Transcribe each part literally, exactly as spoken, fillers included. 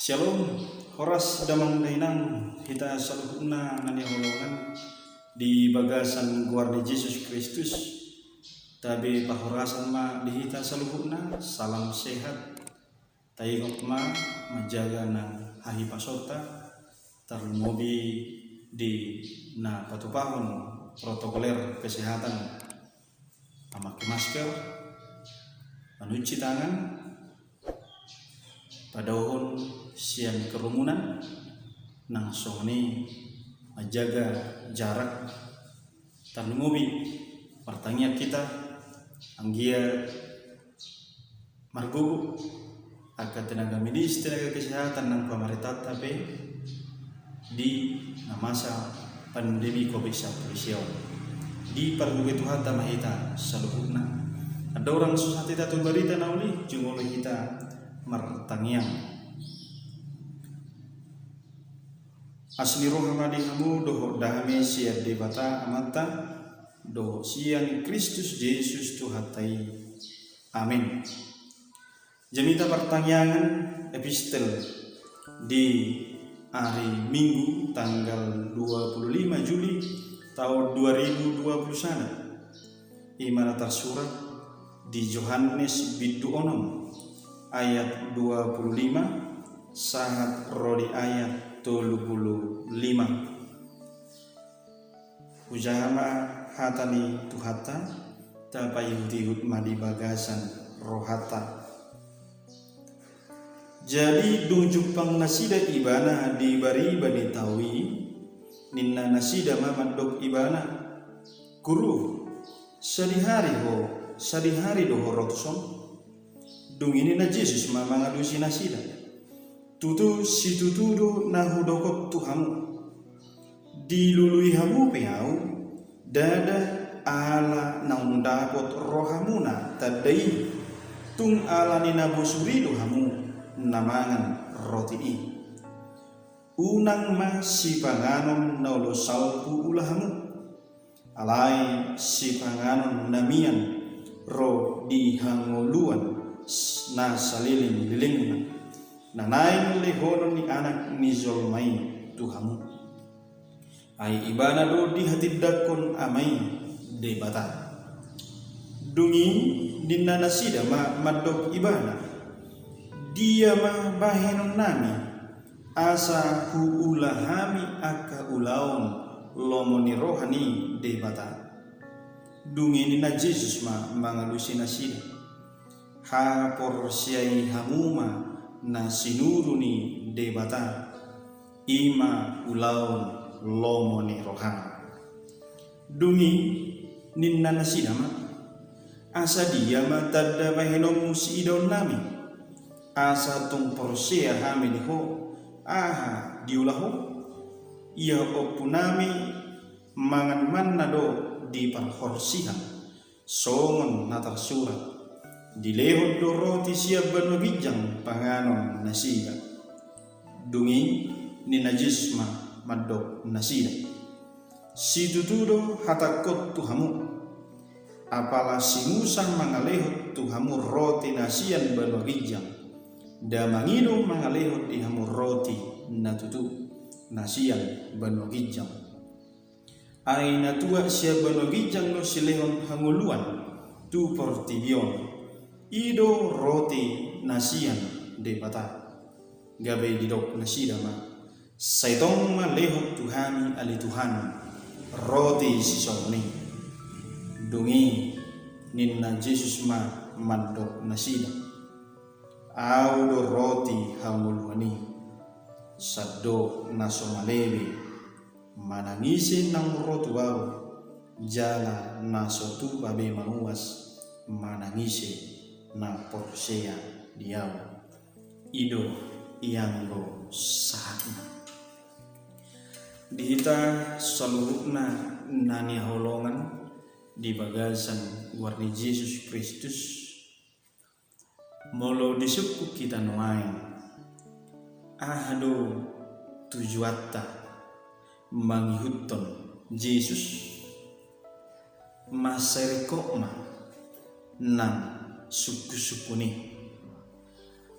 Shalom, horas damang dainang, hita saluhutna na hinaholongan di bagasan goar ni Jesus Kristus. Tabe parhorasan ma di hita saluhutna, salam sehat. Taingot ma manjaga nang hahipasonta, tarlumobi di na patupahon protokoler kesehatan, mamake masker, mancuci tangan, padaohon sian kerumunan, nang songon i manjaga jarak. Tarlumobi martangiang hita, anggiat margogo angka tenaga medis, tenaga kesehatan nang pamarentanta pe di na masa pandemi covid sampulu sia on. Dipargogoi Tuhanta ma hita saluhutna. Andorang so sahat hita tu barita na uli, jumolo hita martangiang. Asi ni roha ma di hamu dohot dame sian Debata Amanta dohot sian Kristus Jesus Tuhanta i. Amin. Jamita partangiangan epistel di ari Minggu tanggal dua puluh lima Juli taon dua ribu dua puluh sada. Ima na tarsurat di Johannes bindu onom ayat dua puluh lima sahat ro di ayat tolu puluh lima. Hujaha ma hata ni Tuhanta, tapaihut-ihut ma di bagasan rohanta. Jadi dung jumpang nasida Ibana di bariba ni tao i, ninna nasida ma mandok Ibana: Guru, sadihari ho, sadihari do ho ro tuson? Dung i ninna Jesus ma mangalusi nasida: Tutu situtu do na hudok on tu hamu. Dilului hamu pe Ahu, ndada ala naung dapot rohamuna tanda i, tung ala ni na bosur i do hamu na mangan roti i. Unang ma sipanganon na olo salpu ulahamu, alai sipanganon na mian ro di hangoluan na saleleng-lelengna, na naeng lehonon ni Anak ni jolma i tu hamu. Ai Ibana do dihatindangkon Ama i, Debata. Dung i ninna nasida ma mandok Ibana: Dia ma bahenonnami, asa huula hami angka ulaon lomo ni roha ni Debata? Dung i ninna Jesus ma mangalusi nasida: Haporseai hamu ma na sinuru ni Debata, i ma ulaon lomo ni rohana. Dung i ninna nasida ma: Asa dia ma tanda bahenonmu siidaonnami, asa tung porsea hami di ho, aha diula ho? Ia ompunami mangan manna do di parhorsihan, songon na tarsurat: Dilehon do roti sian banua ginjang panganon nasida. Dung i ninna Jesus ma mandok nasida: Situtu do hatangkon tu hamu: Apala si Musa mangalehon tu hamu roti na sian banua ginjang, nda mangido mangalehon di hamu roti na tutu na sian banua ginjang. Ai na tuat sian banua ginjang do silehon hangoluan tu portibi on, i do roti na sian Debata. Gabe didok nasida ma: Sai tong ma lehon tu hami ale Tuhan roti sisongon i. Dung i ninna Jesus ma mandok nasida: Ahu do roti hangoluan i. Sandok na so malebe manang ise naung ro tu Ahu, jala na so tupa be mauas manang ise na porsea di Ahu. I do ianggo sahatna. Di hita saluhutna na hinaholongan di bagasan goar ni Jesus Kristus, molo disungkun hita nuaeng, aha do tujuanta mangihuthon Jesus? Mansai ringkot ma nang sungkun-sungkun i.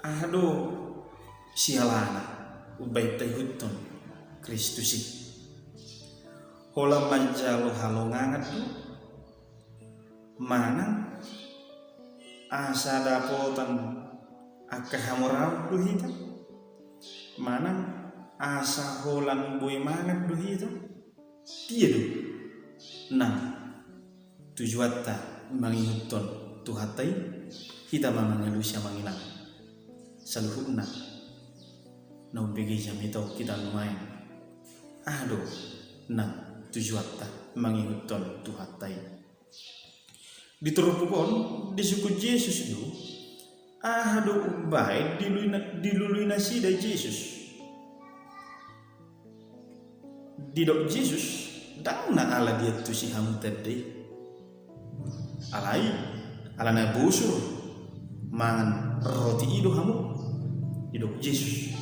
Aha do Sialana umbaen taihuthon Kristus i. Holan manjalo halongangan do, manang asa dapotan angka hamoraon do hita, manang asa holan boi mangan do hita. Dia do nang tujuanta mangihuthon Tuhanta i? Hita ma mangalusi, amang inang, saluhutna na umbege jamita on, hita nuaeng. Aha do nang tujuanta mangihuthon Tuhanta i? Di turpuk on disungkun Jesus do, aha do umbaen dilului na-, dilului nasida Jesus. Didok Jesus, ndang na ala diantusi hamu tanda i. Alai, ala na bosur mangan roti i do hamu, didok Jesus.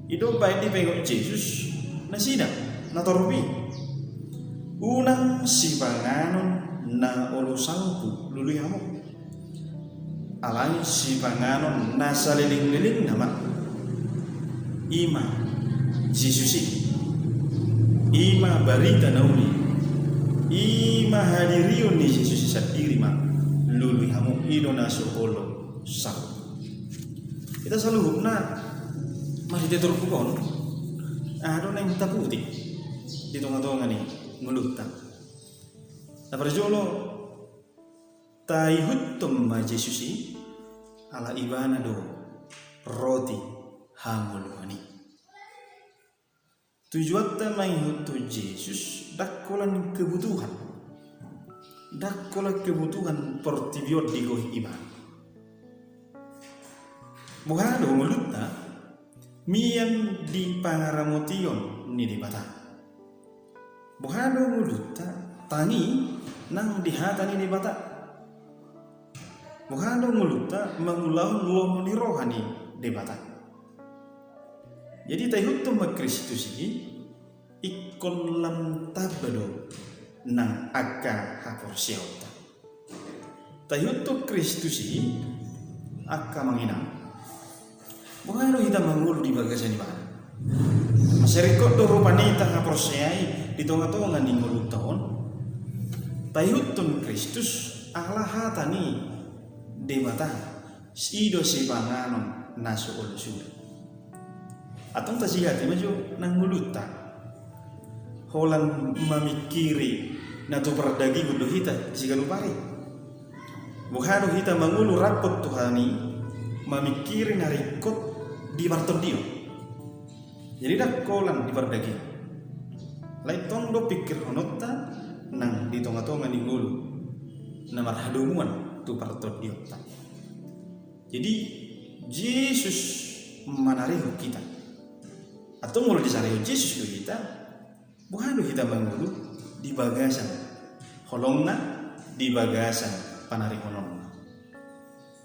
I do umbaen dipaingot Jesus nasida na torop i. Unang sipanganon na olo salpu lului hamu. Alai sipanganon na saleleng-lelengna ma. I ma Jesus i. I ma barita na uli. I ma hadirion ni Jesus i sandiri ma lului hamu, i do na so olo salpu. Hita saluhutna marhite turpuk on, aha do naeng taputik di tonga-tonga ni ngolunta? Na parjolo, taihuthon ma Jesus i, ala Ibana do roti hangoluan i. Tujuanta mangihuthon Jesus ndang holan kebutuhan, ndang holan kebutuhan portibi on digohi Ibana. Boha do ngolunta? Mian di pangaramotion ni Debata. Boha do ngolunta? Tangi nang di hata ni Debata. Boha do ngolunta? Mangulahon lomo ni roha ni Debata. Jadi taihuthon ma Kristus i, ingkon lam tamba do nang angka haporseaonta. Taihuthon Kristus i, angka amang inang, boha do hita mangolu di bagasan Ibana? Mansai ringkot do rupani tahaporseai di tonga-tonga ni ngolunta on. Taihuthon Kristus ala hata ni Debata. I do sipanganon na so olo suda. Antong tasihati ma jo nang ngolunta. Holan mamingkiri na tu pardagingon do hita di siganup ari. Boha do hita mangolu rap dohot Tuhan i, mamingkiri na ringkot di partondion. Jadi ndang holan di pardagingon. Alai tong do pingkirhononta nang di tonga-tonga ni ngolu na marhadomuan tu partondionta. Jadi Jesus manarihon hita. Antong molo disarihon Jesus do hita, boha do hita mangolu di bagasan holongna, di bagasan panarihononna?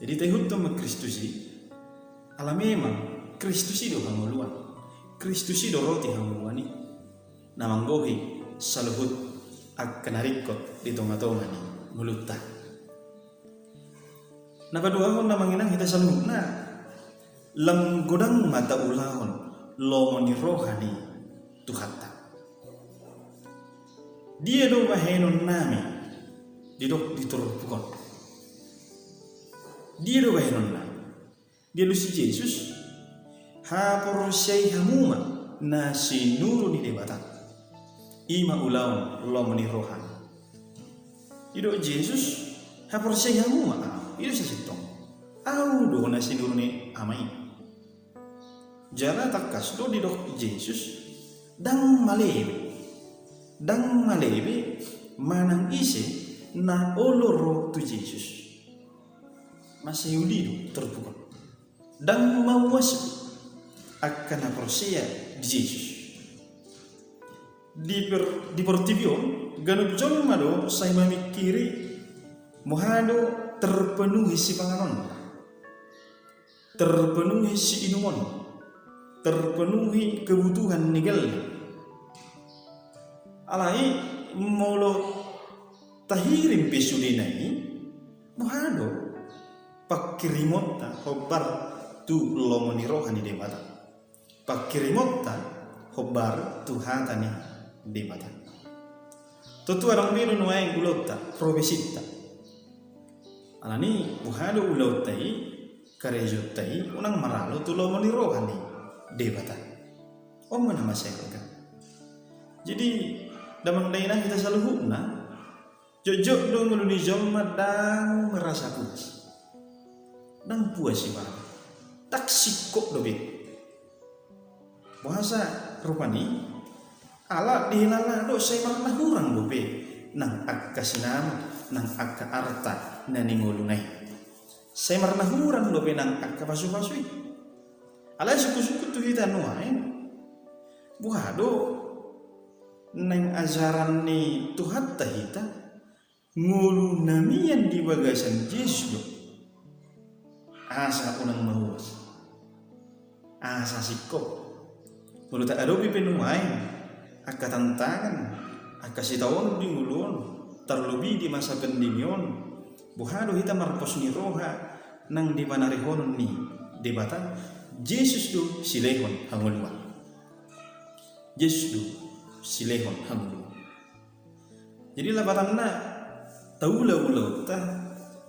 Jadi taihuthon ma Kristus i, ala memang Kristus i do hangoluan. Kristus i do roti hangoluan i na manggohi saluhut angka na ringkot di tonga-tonga ni ngolunta. Na paduahon, amang inang, hita saluhutna, lam godang ma taulahon lomo ni roha ni Tuhanta. Dia do bahenonnami? Didok di turpuk on, dia do bahenonnami? Dialusi Jesus, haporseai hamu ma na sinuru ni Debata. I ma ulaon lomo ni roha. Didok Jesus, haporseai hamu ma Au. I do sasintongna. Au do na sinuru ni Ama i. Jala tangkas do didok Jesus, ndang malebe. Ndang malebe manang ise na olo ro tu Jesus. Mansai uli do turpuk on. Ndang mamuas angka na porsea di Jesus. Di per-, di portibi on, ganup jolma do sai mamingkiri boha do terpenuhi sipanganon, terpenuhi siinumon, terpenuhi kebutuhan ni gelleng. Alai molo tahirim pe sudena i, boha do pangkirimonta hombar tu lomo ni roha ni Debata. Pangkirimonta hombar tu hata ni Debata. Tontu adong be do nuaeng ulaonta, profesinta. Alani boha do ulaonta i, karejonta i unang maralo tu lomo ni roha ni Debata. On ma na mansai arga. Jadi damang dainang hita saluhutna, jotjot do ngolu ni jolma ndang merasa puas. Ndang puas ibana. Ndang singkop dope. Boasa rupani? Ala dihilala do sai marnahurang dope nang angka sinamot, nang angka arta na ningoluna i. Sai marnahurang dope nang angka pasupasu i. Alai sungkunsungkun tu hita nuaeng, boha do naeng ajaran ni Tuhanta hita? Ngolu na mian di bagasan Jesus do asa unang mauas, asa singkop. Molo taadopi pe nuaeng angka tantangan, angka sitaonon di ngolu on, tarlobi di masa pandemi on, boha do hita marpos ni roha nang di panarihonon ni Debata? Jesus do silehon hangoluan. Jesus do silehon hangoluan. Jadi lapatanna, taula ulaonta,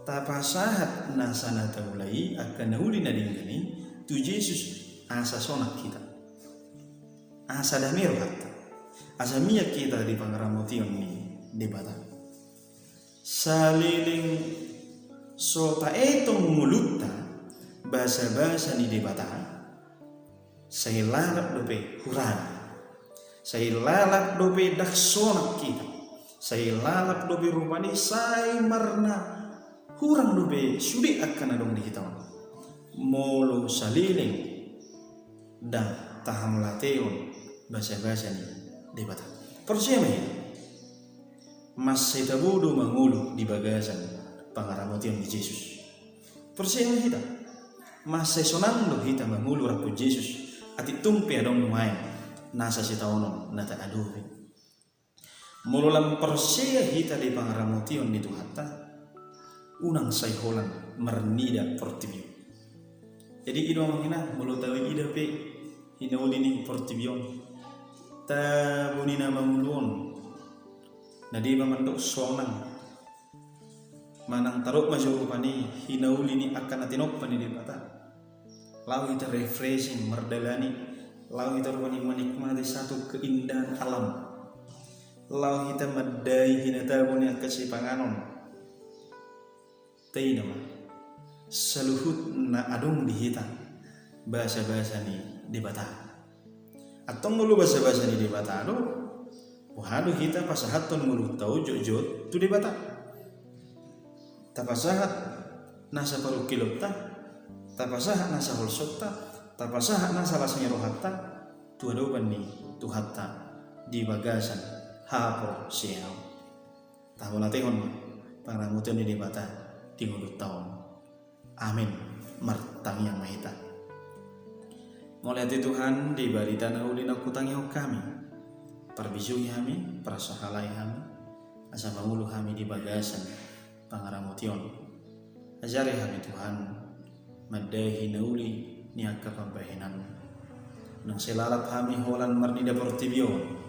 tapasahat nasa na taula i, angka na uli na denggan i, tu Jesus, asa sonang hita, asa dame rohanta, asa mian hita di pangaramotion ni Debata. Saleleng so taetong ngolunta basabasa ni Debata, sai lalap dope hurang. Sai lalap dope ndang sonang hita. Sai lalap dope rupani, sai marnahurang dope sude angka na adong di hita on, molo saleleng ndang tahamauliatehon basabasa ni Debata. Porsea ma hita, mansai tabo do mangolu di bagasan pangaramotion ni Jesus. Porsea ma hita, mansai sonang do hita mangolu rap tu Jesus, atik tung pe adong nuaeng nasa sitaonon na taadopi. Molo lam porsea hita di pangaramotion ni Tuhanta, unang sai holan marnida portibi on. Jadi i do amang inang, molo taida pe hinauli ni portibi on, tabo ni na mangolu on, na deba mandok sonang, manang tadok ma jo rupani hinauli ni angka na tinompa ni Debata. Laho hita refreshing mardalani, laho hita rupani menikmati satu keindahan alam. Laho hita mandai hinatabo ni angka sipanganon. Taida ma saluhut na adong di hita basabasa ni Debata. Antong molo basabasa ni Debata do, boha do hita pasahathon ngolunta on jotjot tu Debata? Tapasahat nasa parungkilonta, tapasahat nasa holsonta, tapasahat nasa las ni rohanta tu adopan ni Tuhanta di bagasan haporseaon. Tahamauliatehon ma pangaramotion ni Debata di ngolunta on. Amin. Martangiang ma hita. Mauliate Tuhan di barita na uli na hutangihon hami. Parbisuhi hami, parsahalai hami, asa mangolu hami di bagasan pangaramotion. Ajari hami Tuhan, mandai hinauli ni angka pambahenan. Unang sai lalap hami holan marnida portibi on.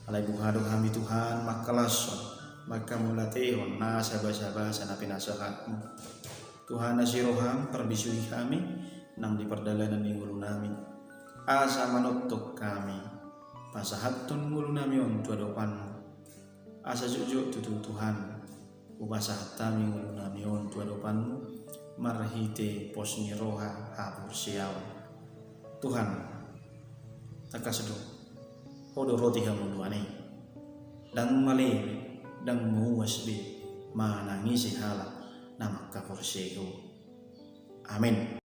Alai buha do hami Tuhan mangkalashon, manghamauliatehon nasa basabasa na pinasahatMu. Tuhan, asi rohaM parbisuhi hami nang di pardalanan ni ngolunami. Asa manongtong hami pasahathon ngolunami on tu adopanMu. Asa jotjot tutu Tuhan, hupasahat hami ngolunami on tu adopanMu, marhite pos ni roha haporseaon. Tuhan, tangkas do, Ho do roti hangoluan i. Ndang male, ndang mauas be manang ise halak na manghaporseai Ho. Amin.